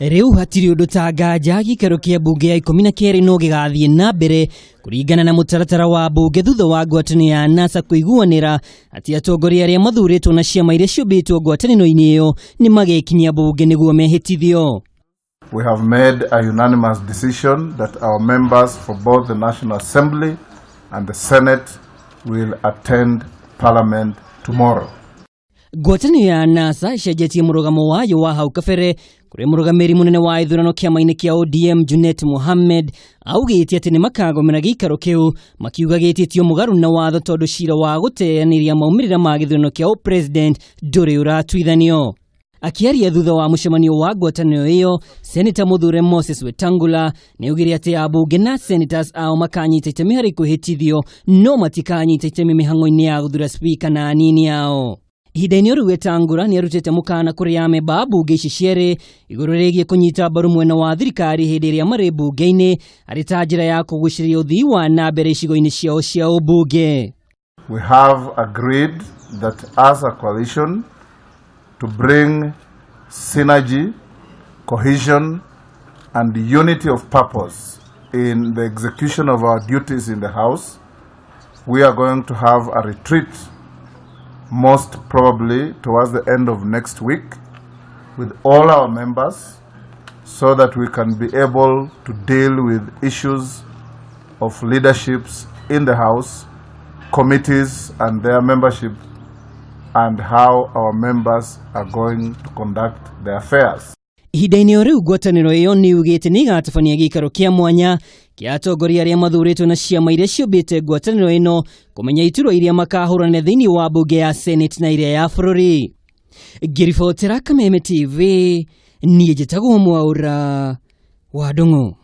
Rĩu hatirĩ ũndũ ta nganja gĩikaro kĩa mbunge ya 12 no gĩgathiĩ na mbere kũringana na mũtaratara wa mbunge thutha wa ngwatanĩro ya NASA kũiguanĩra atĩ atongoria arĩa mathurĩtwo na ciama iria ciũmbĩtwo ngwatanĩro-inĩ ĩyo nĩ magekinyia mbunge nĩguo mehĩtithio. We have made a unanimous decision that our members for both the National Assembly and the Senate will attend Parliament tomorrow. Ngwatanĩro ya NASA ĩcenjetie mũrũgamo wayo wa hau kabere kũrĩa mũrũgamĩrĩri mũnene wa ithurano kĩama-inĩ kĩa ODM Junet Mohammed augĩte atĩ nĩ makagomera gĩikaro kĩu makiuga gĩtĩtio mũgarũ na watho tondũ cira wa gũteanĩria maumĩrĩra ma gĩthurano kĩa ũpresident ndũrĩ ũratuithanio. Akĩaria thutha wa mũcemanio wa ngwatanĩro ĩyo, Seneta mũthure Moses Wetangula nĩ augire atĩ ambunge na senators ao makanyita itemi harĩ kwĩhĩtithio no matikanyita itemi mĩhang'o-inĩ ya gũthura spika na anini ao. Ihinda-inĩ rĩu Wetangula nĩ arutĩte mũkana kũrĩ amemba a mbunge ici cierĩ igũrũ rĩgiĩ kũnyita mbaru mwena wa thirikari hĩndĩ ĩrĩa marĩ mbunge-inĩ arĩ ta njĩra ya kũgucĩrĩria ũthii wa na mbere icigo-inĩ ciao cia ũmbunge. We have agreed that as a coalition to bring synergy, cohesion, and unity of purpose in the execution of our duties in the House, we are going to have a retreat most probably towards the end of next week with all our members so that we can be able to deal with issues of leaderships in the House, committees and their membership, and how our members are going to conduct their affairs. Ihinda-inĩ o rĩu ngwatanĩro ĩyo nĩ yugĩte nĩ ĩgatabania gĩikaro kĩa mwanya kĩa atongoria arĩa mathurĩtwo na ciama iria ciũmbĩte ngwatanĩro ĩno kũmenya iturwa iria makahũrana thĩinĩ wa mbunge ya Senate na ĩrĩa ya bũrũri. Ngĩribotera Kameme TV, niĩ njĩtagwo Mwaũra wa Ndung'u.